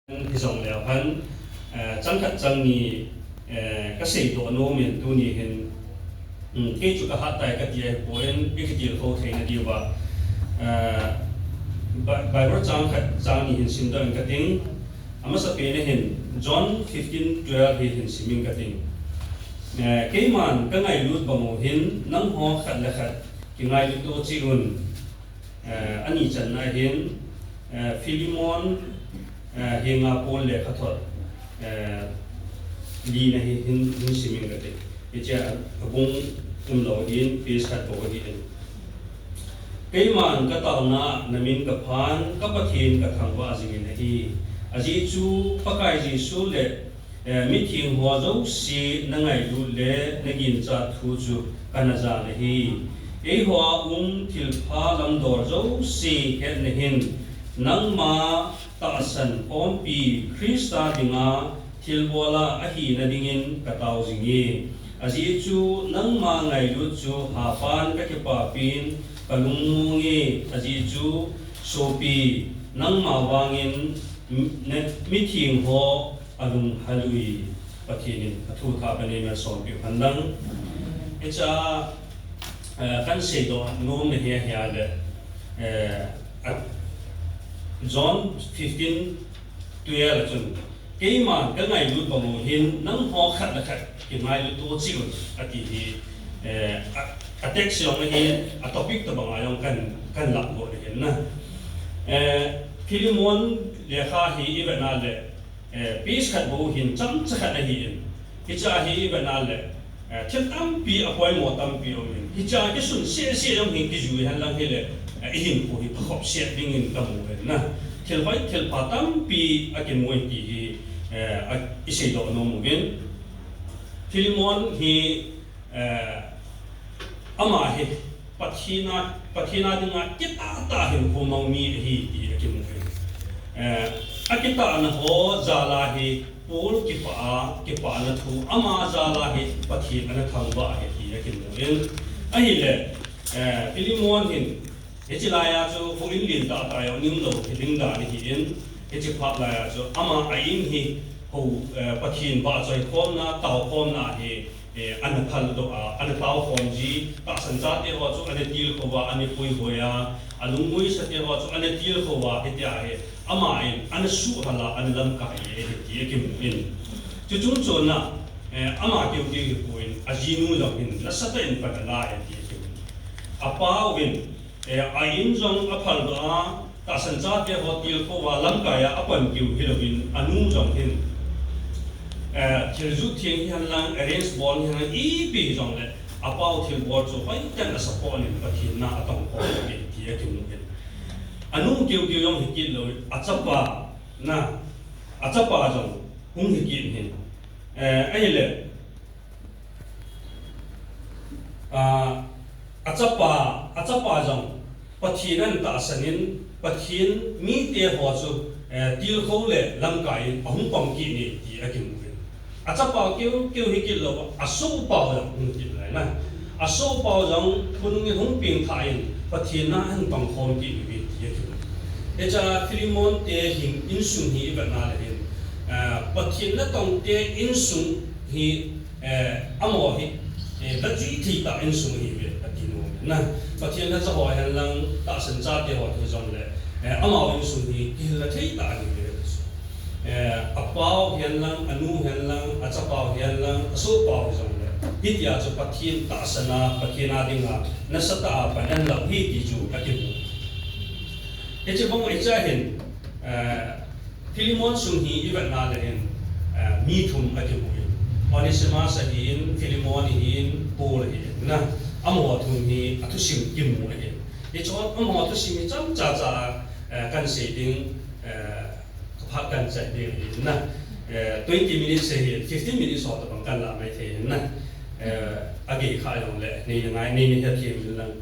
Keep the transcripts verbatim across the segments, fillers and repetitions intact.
Hijong leu hen, eh, chang khat chang ni, eh, ka seidoh nom in tuni hin, um, kei chu ka hat tai ka ti ahipoi, i kitilkhou theina diuva. Eh, Bi-, Bible chang khat chang ni hin simdoh in ka ting, amasapen a hin John fifteen twelve hi hin sim in ka ting. Eh, keiman ka ngailut bang u hin, nangho khat le khat kingailut u cheh un. Eh, ani channa hin, eh, Philemon, eh, henga Paul lekhathot, eh, lina hi hin, hin sim in ka ting. Hichea abung umlou hin, page khat bou ahin. Keiman ka taona, na min ka phan, ka Pathen ka thangvah jing in ahi. Ajeh chu Pakai Jesu le Eh, mitheng ho jouse na ngailut le na ginchat thu chu ka na jal ahi. Eiho a um thilpha lamdol jouse hetna hin nangma tahsan khompi Christa dinga thilbol a ahina dingin ka tao jing e. Ajeh chu nangma ngailut chu hapan ka kipapin ka lungmong e. Ajeh chu sopi nangma vangin mi-, ne-, mitheng ho alunghel ui. Pathen in athu thah a nei malsompiu hen lang. Hichea, eh, kan seidoh nomna hi ahile, eh, a, John fifteen twelve a chun, keiman ka ngailut bang u hin, nangho khat le khat kingailut u cheh un, ati hi, eh, a, a text jong ahi, a topic tobang a jong kan, kan lahdoh ahin na. Eh, Philemon lekha hi i vet na le, Eh, page khat bou hin chomcha khat ahin. Hichea hi i vet na le, eh, thil tampi a poimo tampi um in. Hichea kisun sese jong hin kijui hen lang hile, eh, i hinkho hi phakhop set dingin ka mu hen na. Thil hoi, thil pha tampi a kimu e ti hi, eh, a, i seidoh nom uvin. Philemon hi, eh, ama hi Pathen a, Pathen a dinga kitah tah hinkho mang mi ahi ti a kimu ahi. Eh, a kitahna ho jal a hi Paul kipah a, kipahna thu, ama jal a hi Pathen ana thangvah ahi ti a kimu in. Ahile, eh, Philemon hin, hiche lai a chu houin lentah tah jong um lou hi ding dan ahin, hiche phat lai a chu ama a in hi hou, eh, Pathen vahchoi khomna, tao khomna hi, eh, ana phaldoh a, ana tao khom ji, tahsan chate ho chu ana tilkhou a, ana puihoi a, alungmuisate ho chu ana tilkhou a, hitia hi, ama in, ana suhhal a, ana lamkai e, ahi ti a kimu in. Chuche chungchon a, eh, ama keukeu hi poi, ajinu jong hin, nasatah in pan ala e, ti a kimu. Apa uvin, Eh, a in jong a phaldoh a, tahsan chate ho tilkhou a, lamkai a, a pan keu hilouvin, anu jong hin, eh, thil jut theng hihen lang, arrange bol hihen lang, ipi hijongle, apa u thilbol chu hoitah in a support in Pathen na a tong khom in ti a kimu in. Anu keukeu jong hi kit lou, a chapa na, a chapa jong hung hi kit in. Eh, ahile, A, a chapa, a chapa jong Pathen ana tahsan in, Pathen mite ho chu, eh, tilkhou le lamkai in ahung pang kit e ti a kimu in. A chapa keukeu hi kit lou, a sohpa u jong hung kit lai na. A sohpa u jong khonung in hung pengthah in, Pathen na ana tong khom kit e ti a kimu. Hichea Philemon te hin insung hi i vet na le hin, eh, Pathen natong te insung hi Eh, amaho hi, eh, lajui thei tah insung ahiuve, ati nom in. Pathen lhacha ho hihen lang, tahsan chate ho hijongle, eh, amaho insung hi kihil lha thei tah ahiuve. Eh, apa u hihen lang, anu hihen lang, a chapa u hihen lang, a sohpa u hijongle, hitia chu Pathen tahsan a, Pathen a dinga nasatah a pan ahin lah u ahi ti chu akimu. Hiche bang u hichea hin, eh, Philemon sung hi i vet na le hin, eh, mi thum a kimu in. Onesimus ahin, Philemon ahin, Paul ahin. Na, amaho thum hi a thusim kimu ahin. Hiche amaho thusim hi chomcha cha, eh, kan sei ding, eh, phat kan chai ding ahin na. Eh, twenty minutes ahin, fifteen minutes ho tobang kan lah mai thei ahin na. Eh, agei kha jongle, nei na ngai, nei na hethem in lang.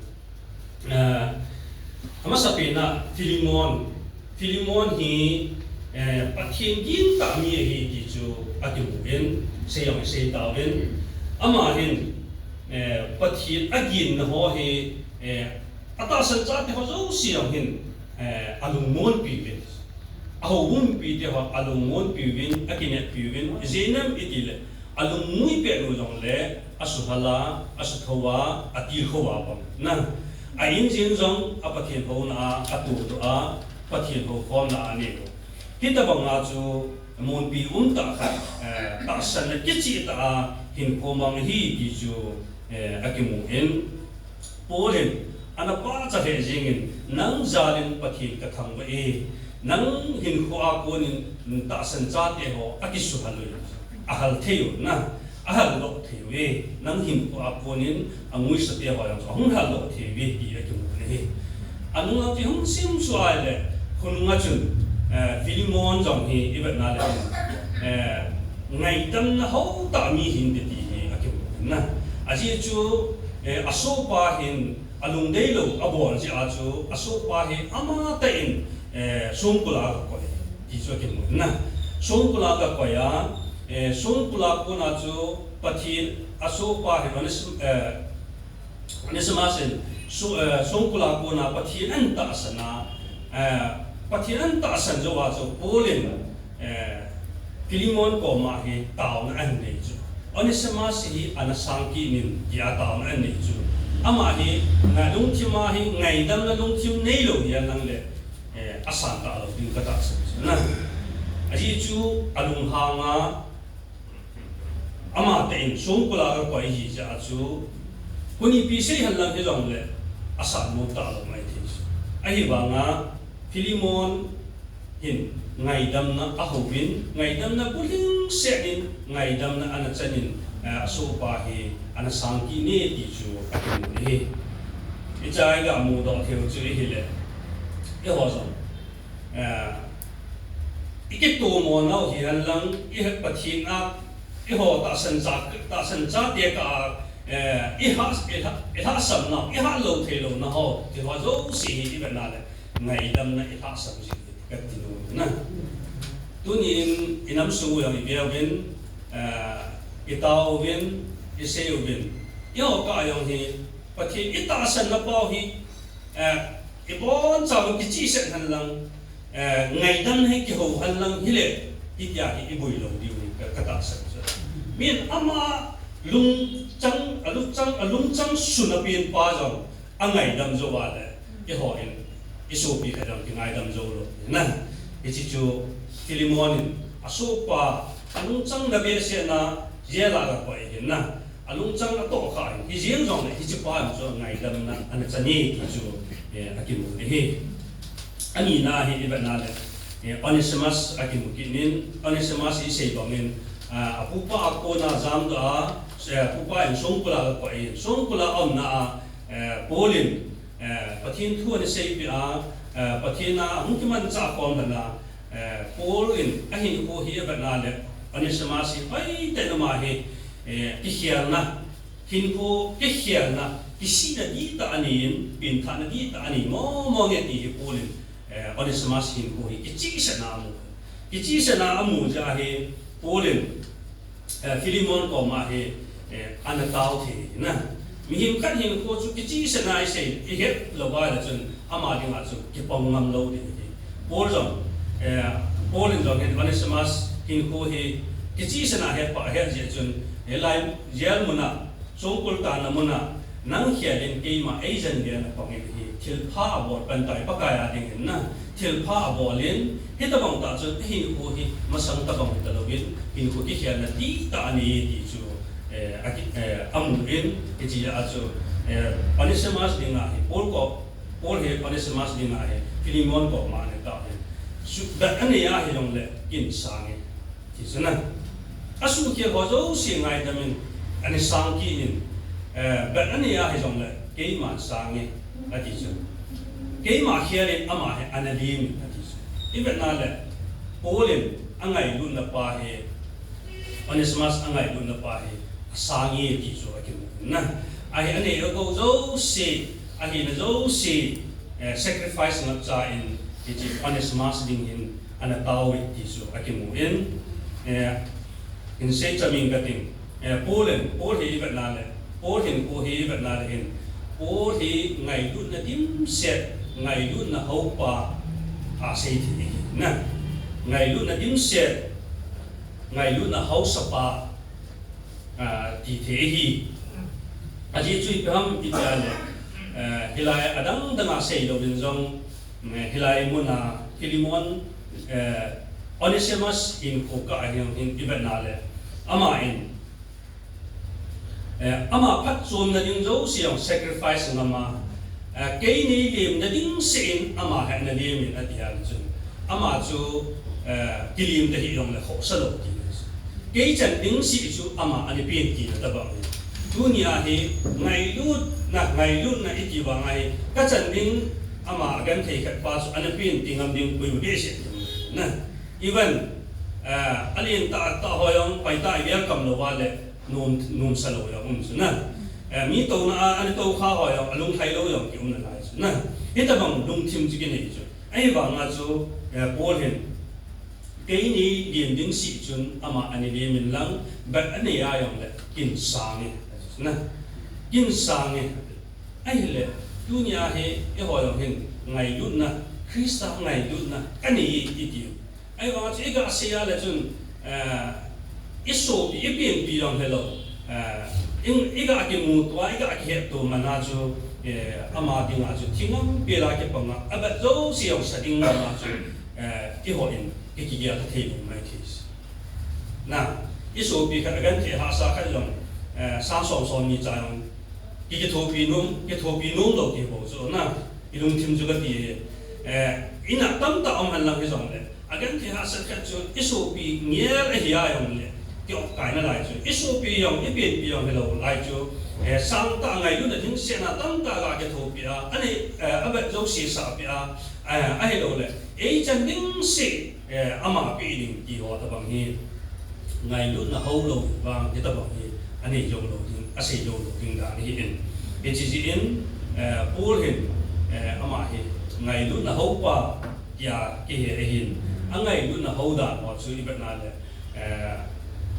Ah, amasapen a Philemon, Philemon hi, eh, Pathen gingtah mi ahi ti chu akimu in, sei jong isei tauvin. Ama hin, eh, Pathen aginna ho hi, eh, atahsan chate ho jouse jong hin, eh, alungmonpi uvin. Ahoubung mipite ho alungmonpiuvin, akineppiuvin, ijeh inem itile, alungngui pet u jongle, asuhal a, asuthou a, atilkhou a pang. Na, a injin jong, a Pathen houna a, atoh doh a, Pathen houkhomna a anei u. Hitobang a chu, monpi umtah khat, eh, tahsan le kichehtah a hinkho mang ahi ti chu, eh, akimu in, Paul in, ana pachat lheh jengin, nang jalin Pathen kathangvah e, nang hinkho a konin tahsan chate ho akisuhal u, ahal thei u na, ahaldoh thei uve, nang hinkho a konin anguisate ho jong chu ahung haldoh thei uve ti akimu ahi. Anung a chu hung sim suh a ahile, khonung a chun, eh, Philemon jong hi ivetna le, eh, ngaidamna houtah mi hinte ti hi akimu na. Ajeh chu, eh, asohpa hin alungdeilou abol jeh a chu, asohpa hi amatah in, eh, songkul a agakoi ti chu akimu na. Songkul a agakoi a, eh, songkul a kona chu Pathen asohpa hi Onesim-, eh, Onesimus in, so-, eh, songkul a kona Pathen ahin tahsan a, eh, Pathen ahin tahsan jou a chu Paul in, eh, Philemon koma hi taona ahin nei chu. Onesimus hi ana sang kit in tia taona ahin nei chu. Ama hi, ngai lungthim a hi, ngaidamna lungthim neilou hihen lang le, eh, asan talou ding katahsan chu na. Ajeh chu alunghang a, amatah in songkul a agakoi ahi jeh a chu, konipi seihen lang hijongle, asan nom talou maithei chu. Ahivanga, Philemon hin ngaidamna ahouvin, ngaidamna bulhingset in, ngaidamna ana chanin, eh, asohpa hi ana sang kit e ti chu akimu ahi. Hichea iga mudoh thei u chu ahile, eiho jong, eh, ikitomo nau hihen lang, i Pathen a, eiho tahsan cha, tahsan chate kah a, eh, iha, iha, ilhahsam nau, ihatlou theilou na ho, ti ho jouse hi ivetna le, ngaidamna ilhahsam jing kati nom na. Tunin inam sung u jong iveuvin, eh, itaovin, iseiyuvin. Eiho kah a jong hi, Pathen itahsan na pau hi, eh, ibonchauvin kichehset hen lang, eh, ngaidam hi kihou hen lang hile, hitia hi iboilou diu hi ka, katahsan chu. Min ama lungchang, alungchang, alungchang suna pen pa jong, angaidam jou a le, eiho in, isopi khat jong kingaidam jou lou. Na, hiche chu Philemon in, asohpa, alungchang na behseh na, jail a agakoi ahin na, alungchang atohkha ahin, hijeng jongle, hichepa in chu ngaidamna ana chan e ti chu, eh, akimu ahi. Anina hi ivetna le, eh, Onesimus akimu kit in, Onesimus isei bangin, ah, apupa a kona jamdoh a, eh, apupa in songkul a agakoi in, songkul a aumna a, eh, Paul in, eh, Pathen thu ana seipeh a, eh, Pathen a hung kimanchah khom lhon a, eh, Paul in ahinkho hi avetna le, Onesimus hi hoitah in ama hi, eh, kikhelna, hinkho kikhelna, kisihna dihtah anei in, pengthahna dihtah anei mong mong e ti hi Paul in, eh, Onesimus hinkho hi kichehsetna amu. Kichehsetna amu jeh a hi Paul in, eh, Philemon koma hi, eh, ana tao thei na. Mihem khat hinkho chu kichehsetna isei, ihet lou a ahile chun ama dinga chu kipang ngam lou ding ahi. Paul jong, eh, Paul in jong hin Onesimus hinkho hi kichehsetna ahet pah, ahet jeh chun, hilai jail mun a, songkul tanna mun a, nang khel in keima eijen le na pang in ahi, thilpha abol pan tai Pakai a ding in na, thilpha abol in, hitobang tah chun ahinkho hi masang tobang hita louvin, hinkho kikhelna dihtah anei ti chu, eh, aki, eh, amu in, hiche a chu, eh, Onesimus dinga hi, Paul ko, Paul hi Onesimus dinga hi, Philemon koma ana tao in, chu, bet anei ahi jongle, kin sang e. Ti chu na. Asuhkhel ho jouse ngaidam in, ana sang kit in, eh, bet anei ahi jongle, keiman sang e, ati chu. Keima khel in ama hi ana lim in, ati chu. Ivetna le, Paul in angailutna pa hi, Onesimus angailutna pa hi, asang e ti chu akimu na. Ahi anei agou jouse, ahina jouse, eh, sacrifice ngapcha in, hiche Onesimus ding hin, ana tao e ti chu akimu in, eh, in sei cham ing kating, eh, Paul in, Paul hi ivetna le, Paul hinkho hi ivetna le hin, Paul hi ngailutna dimset, ngailutna houpa, asei thei ahi na. ngailutna dimset, ngailutna haosapa, ah, ti thei ahi. Ajeh chu ipi ham iti le, eh, hilai adang dang a sei louvin jong, eh, hilai muna Philemon, eh, Onesimus hinkho kah a hin, hin ivet na le, ama in, eh, ama phatchomna ding jouse jong sacrifice ngam a, eh, kei nei lemna ding seh in ama hi ana lem in ati a chun, ama chu, eh, kilem ta hih jong le khohsa lou ti. Kei chan ding seh chu ama ana pen tina tobang. Tunia hi ngailutna, ngailutna iti vang a hi, ka chan ding ama genthei khat pa chu ana pen ti ngam ding koima behseh ti na. Even, eh, alen tah tah ho jong, hoitah a i welcome lou va le, nom, nomsa lou jong um chu na. Eh, mi touna a, ana tou kha ho jong, alung lhai lou jong ki um nalai chu na. Hitobang lungthim chu kinei chu. Ahivang a chu, eh, Paul hin, kei nei lem ding seh chun ama ana lem in lang, but anei a jong le, kin sang e, na. Kin sang e. Ahile, tunia hi, eiho jong hin, ngailutna, Christa ngailutna, ka nei e, i ti. Ahivang chu i ga sei a le chun, eh, i sopi, i penpi jong hilou. Eh, i, i ga kimuto a, i ga kihetto man a chu, eh, ama dinga chu thingam pel a kipang a, abat jouse jong sa ding man a chu, eh, eiho in, ki, kigel thei bou mai thei. Na, i sopi khat a genthei hahsa khat jong, eh, sang som som ni cha jong, ki, kithopi nom, kithopi nom lou ti bou chu, na, i lungthim chu ka ti e. Eh, ina tamtah um hen lang hijong le, a genthei hahsat khat chu i sopi ngel ahi a jong le, ki-op kai nalai chu. I sopi jong, i penpi jong hilou lai chu. Eh, sangtah a ngailutna ding seh a tamtah ga kithopi a, anei, eh, abat jouse sahpi a, eh, ahilou le, ei chan ding seh, eh, ama pe ding ti ho tobang hi. Ngailutna hao lou vang, hitobang hi, anei jou lou ding, asei jou lou ding dan ahi in. Hiche jeh in, eh, Paul hin, eh, ama hi, ngailutna haopa, tia kihe ahin. Angailutna hao dan ho chu i vet na le, eh,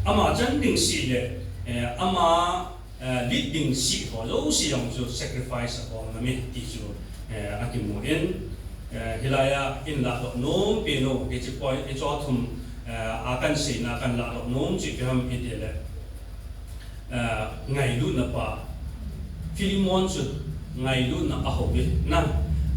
ama chan ding seh le, eh, ama, eh, lit ding seh ho jouse jong chu sacrifice abol ngam e ti chu, eh, akimu in, eh, hilai a in ladoh nom pen u, hiche point, hiche thum, eh, a kan seina kan ladoh nom chu ipi ham iti le, eh, ngailutna pa, Philemon chu ngailutna ahao e, na,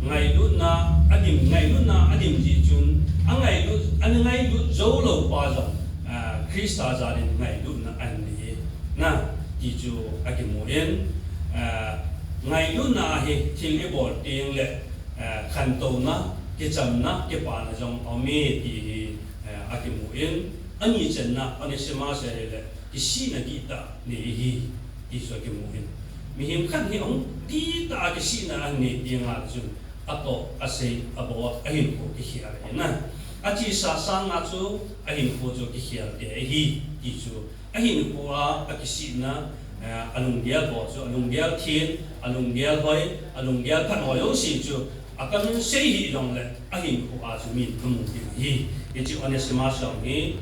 ngailutna adim, ngailutna adim jeh chun, angailut, ana ngailut jou lou pa jong, eh, Christa jal in ngailutna anei e, na, ti chu akimu in, eh, ngailutna hi thil i bol teng le, eh, khantouna, kichamna, kipana jong aum e ti hi, eh, akimu in, ani channa, Onesimus ahile, kisihna dihtah nei ahi, ti chu akimu in. Mihem khat hi ahung dihtah a kisihna anei teng a chun, atoh, asei, abol, ahinkho kikhel ahi na. Achesa sanga chu, ahinkho chu kikhel te ahi, ti chu. Ahinkho a, akisihna, eh, alunggel ho chu, alunggel then, alunggel hoi, alunggel phat ho jouse chu, akam in sei hih jong le, ahinkho a chu min amu ding ahi. Hiche Onesimus jong hi,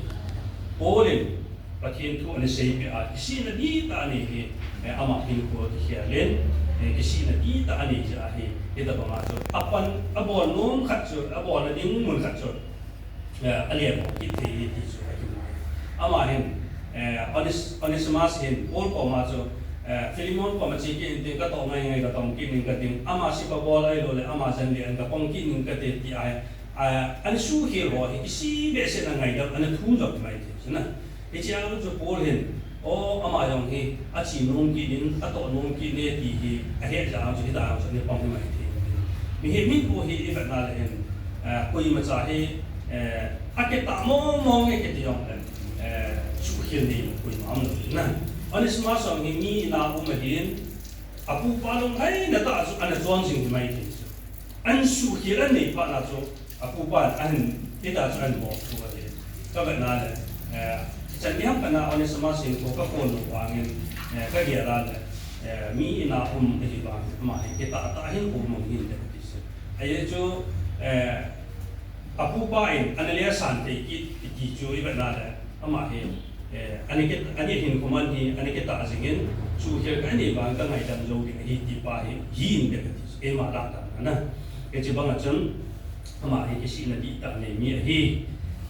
Paul in, Pathen thu ana seipeh a, kisihna dihtah anei hi, eh, ama hinkho kikhel in, eh, kisihna dihtah anei jeh a hi, hitobang a chu, apan, abol nom khat chu, abolna ding mun khat chu, eh, alen kit thei hi ti chu akimu. Ama hin, eh, Ones-, Onesimus hin, Paul koma chu, eh, Philemon koma che kit in tin, ka toh ngai ngai ka tong kit ning kati, ama sipa bol ahilou le, ama jan le an ka pang kit ning kati ti a, eh, ana suhkhel ho hi, kisih behseh in angaidam, ana thum jop mai thei chu na. Hiche a chu Paul hin, o, ama jong hi, ache nom kit in, atoh nom kit in ti hi, ahet jeh a chu hitia chu ana pang hi mai thei. Mihem hinkho hi i vet na le hin, eh, koima cha hi, eh, akitah mong mong e kiti jong le, eh, suhkhel nei lou koima um lou na. Onesimus jong hi mi in a um ahin, apupa lunglhaina tah chu ana chon jing hi mai thei chu. An suhkhel anei phat na chu, apupa in ahin, hitia chu ahin bol thu ahi. Ka vet na le, eh, chan ding ham kana Onesimus hinkho ka phon lou vangin, eh, ka gel a le, eh, mi in a um ahi vang, ama hi kitah tah hinkho mong hin le ti se. Ajeh chu, eh, apupa in ana lesan thei kit ti chu i vet na le, ama hi, eh, ana ki, ana hinkho man hi, ana kitah jing in, suhkhel ka nei vang ka ngaidam jou ding ahi ti pa hi, hi in le ka ti, keima lah dan na. Hiche bang a chun, ama hi kisihna dihtah nei mi ahi.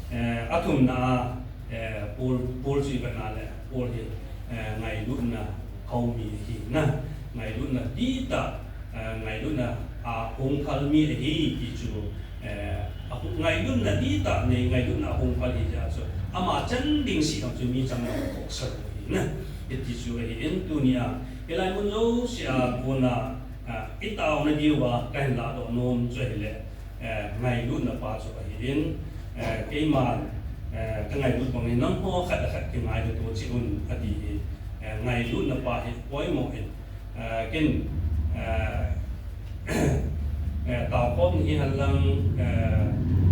Eh, athumna a, eh, Paul, Paul chu i vet na le, Paul hi, eh, ngailutna homi ahi na, ngailutna dihtah, eh, ngailutna a hung phal mi ahi ti chu, eh, a hung, ngailutna dihtah nei, ngailutna a hung phal ahi jeh chu, ama chan ding sih ham chu mi chang na khoh sa ahi na, ti chu ahi in tuni a, hilai mun jouse a kona, ah, i taona diuva kahin ladoh nom chu ahile, eh, ngailutna pa chu ahi in, eh, keiman, eh, ka ngailut bang in nangho khat le khat kingailut u cheh un ati hi, eh, ngailutna pa hi poimo in, eh, ken, eh, eh, taokhom hi henlang, eh,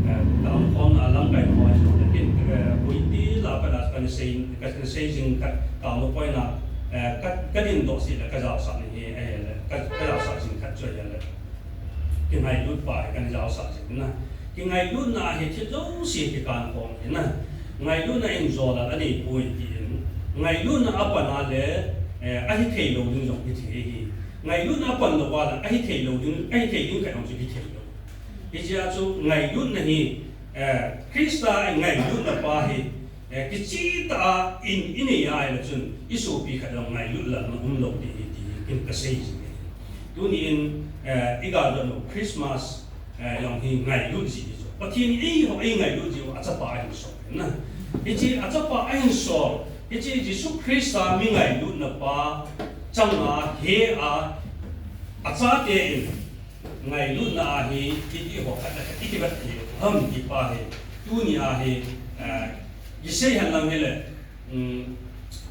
eh, taokhom a lamkai ho hi henlang ken, eh, puiti la pa la kana sei, kana sei jing khat taona point a, eh, ka, ka dindoh seh le ka jaosah ni hi, eh, le, ka, ka jaosah jing khat chu ahile. Kingailut pa hi kana jaosah jing na. Kingailutna hi thil jouse kikan khom hi na. Ngailutna in jolal anei poi ti in. Ngailutna a pan a le, eh, ahi thei lou ding jong hi thei hi. Ngailutna a pan lou a le, ahi thei lou ding, ahi thei ding khat jong chu hi thei lou. Hijeh a chu ngailutna hi, eh, Christa ngailutna pa hi, eh, kicheh tah a in i nei a ahile chun, i sopi khat jong ngailut lalna um lou ding ahi ti hi ken ka sei jing e. Tuni in, eh, i ga vet u Christmas, eh, jong hi ngailut jeh hi chu. Pathen in eiho eingailut jeh u a chapa ahin sol na. Hiche a chapa ahin sol, hiche Jesu Christa mi ngailutna pa chang a he a, a chate in ngailutna a hi, hiti ho khat le khat i kivet thei u ham ti pa hi, tuni a hi, eh, i sei henlang hile, um,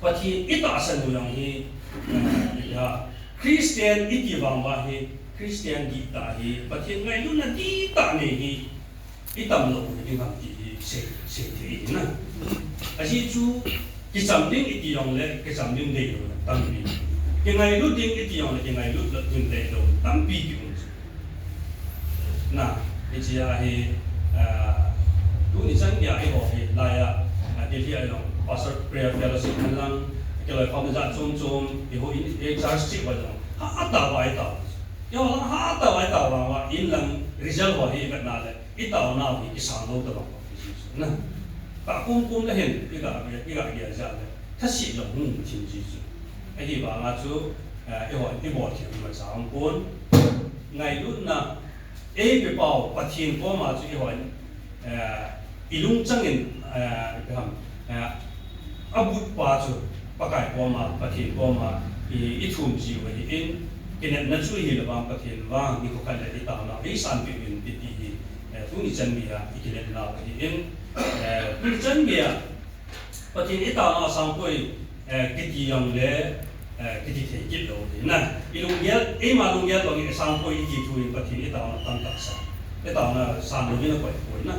Pathen i tahsan u jong hi, eh, i ha, Christian i ti vang uva hi, Christian dihtah hi, Pathen ngailutna dihtah nei hi, i tam lou hi ding ham ti hi sei, sei thei hi na. Ajeh chu kicham ding i ti jong le, kicham ding deilou tampi. Kingailut ding i ti jong le, kingailut ding deilou tampi ki um chu. Na, hiche a hi, ah, tuni chan geiya eiho hi, lai a, ah, Delhi a jong, Pastor Prayer Fellowship henlang, kiloi khom jat chom chom, eiho in, ei church cheh uva jong, hatah uva i tao. Eiho lang hatah uva i tao vang uva, in lang result ho hi i vet na le, i taonau hi kisang lou tabang na. Tah kum kum le hin, i ga, i ga, i ga ja le, thase jong hung thim ji chu. Ahivanga chu, eh, eiho, i bol thim ma cha um pon. Ngailutna, ei pe pau, Pathen koma chu eiho, eh, i lungchang in, eh, ipi ham, eh, a but pa chu Pakai koma, Pathen koma i, i thum jiu ahi in, kinepna chu hile vang Pathen vang, nikho khat le i taonau ei sanpeh uvin ti, ti hi, eh, tuni chan geiya i kinepnau ahi in, eh, tuni chan geiya Pathen i taonau asang poi, eh, kiti jong le, eh, kiti thei kit lou ahi na. I lunggel, eima lunggel bang in asang poi i ti thu in Pathen i taonau tamtah sa. I taona san louvin akoi poi na.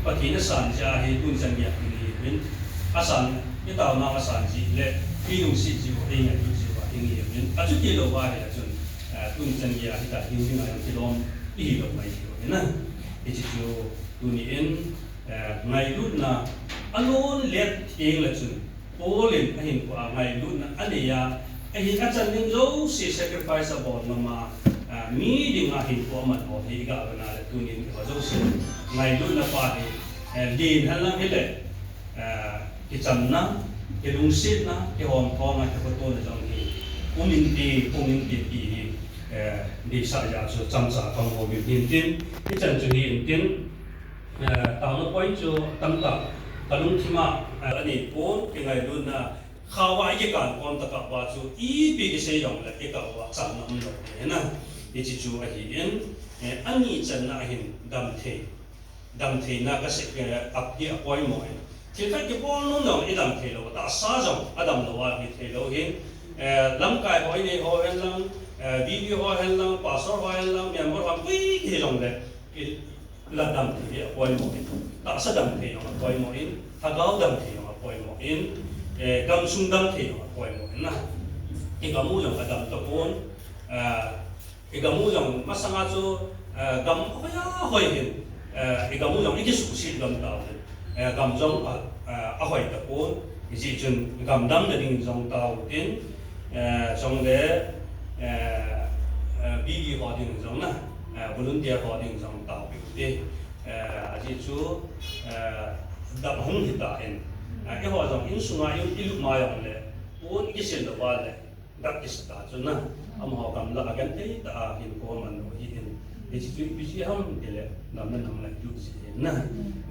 Pathen asan jeh a hi tuni chan geiya i nge uvin. Asan, i taonau asan jeh le, i lungset jeh uva, i ngailut jeh uva i nge uvin. Achuti lou uva ahile chun, eh, tuni chan geiya hitia hing ding a jong kilom i hi lou mai ji uve na. Hiche chu tuni in, eh, ngailutna alon let teng le chun, Paul in ahinkhoa ngailutna anei a, ahin achan ding jouse sacrifice abol ngam a, ah, mi dinga hinkho aman ho hi i ga vet na le tunin eiho jouse ngailutna pa hi, eh, len henlang hile, eh, kichamna, kilungsetna, kihomthona, kikhotohna jong hi um inte, um inte ti hi, eh, deisah jeh a chu chomcha kahung hou uvin tin, hichan chu hi intin, Eh, taona point chu tamtah ka lungthim a, eh, anei pon, kingailutna khao a i kikan khom tah uva chu ipi kisei jong le i kah uva chamna um lou ahi na. Hiche chu ahi in, eh, ani channa ahin damthei, damtheina kasei, eh, ap hi apoimo in. Thil khat kibol nom jong le i dam thei lou, tahsa jong adam lou a hi thei lou hin, eh, lamkai ho i nei ho hen lang, eh, V V ho hen lang, pastor ho hen lang, member ho koi hi jong le, i, La dam thei hi apoimo in, tahsa dam thei jong apoimo in, lhagao dam thei jong apoimo in, eh, gamsung dam thei jong apoimo in na. I gam u jong adam tapon, eh, i gam u jong masanga chu, eh, gam ahoi ahoi hin, eh, i gam u jong i kisuhset gam tauvin, eh, gam jong a, eh, ahoi tapon, hijeh chun gam damna ding jong tao tin, eh, jong le, eh, eh, B B ho ding jong na, eh, volunteer ho ding jong tao piu te. Eh, ajeh chu, eh, dap hung hita in. Eh, eiho jong insunga i, ilut ma jong le, pon kisil lou va le, dap kisa ta chu na. Amaho gamla a genthei tah a hinkho aman u ahin. Hiche chu ipi jeh ham tile, gamla nam ngailut jeh ahin na.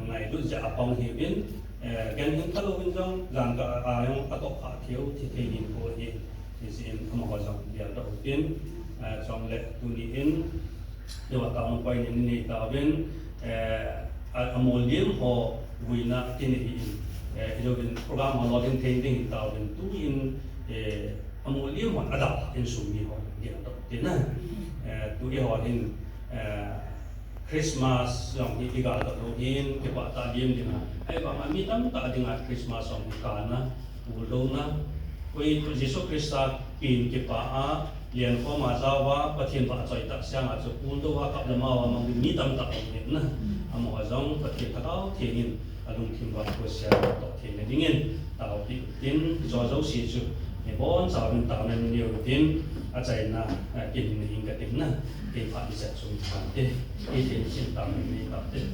Ngailut jeh a pang ahin, eh, genthei tah lou in jong, jan kah a jong atoh kha thei u, thi thei hinkho ahin. Hijeh in amaho jong geldoh utin, eh, chule tuni in, Eiho taona point in inei tauvin, eh, a, amolhem ho vuina kinei in, eh, ilouvin program ho lolhing thei ding tauvin tuin, eh, amolhem ho adalhah in insung mi ho geldoh tina. Eh, tu eiho hin, eh, Christmas jong hi igeldoh lou hin kipah tah lhem dinga. Ahivanga mi tamtah dinga Christmas jong hi kana, puldouna, koi Jesu Christa pen kipah a, lenkhom a jaova, Pathen vahchoi tah sanga chu puldouna kap le mao a mang ding mi tamtah um ahin na. Amaho jong Pathen Lhagao Theng in alungthim uva khosia toh theina dingin taopi utin, hiche jouse chu ibonchauvin taona nei utin, achaina, eh, kin nei in katin na, kei phat ijat sung tante, kei tin sin taona nei tante.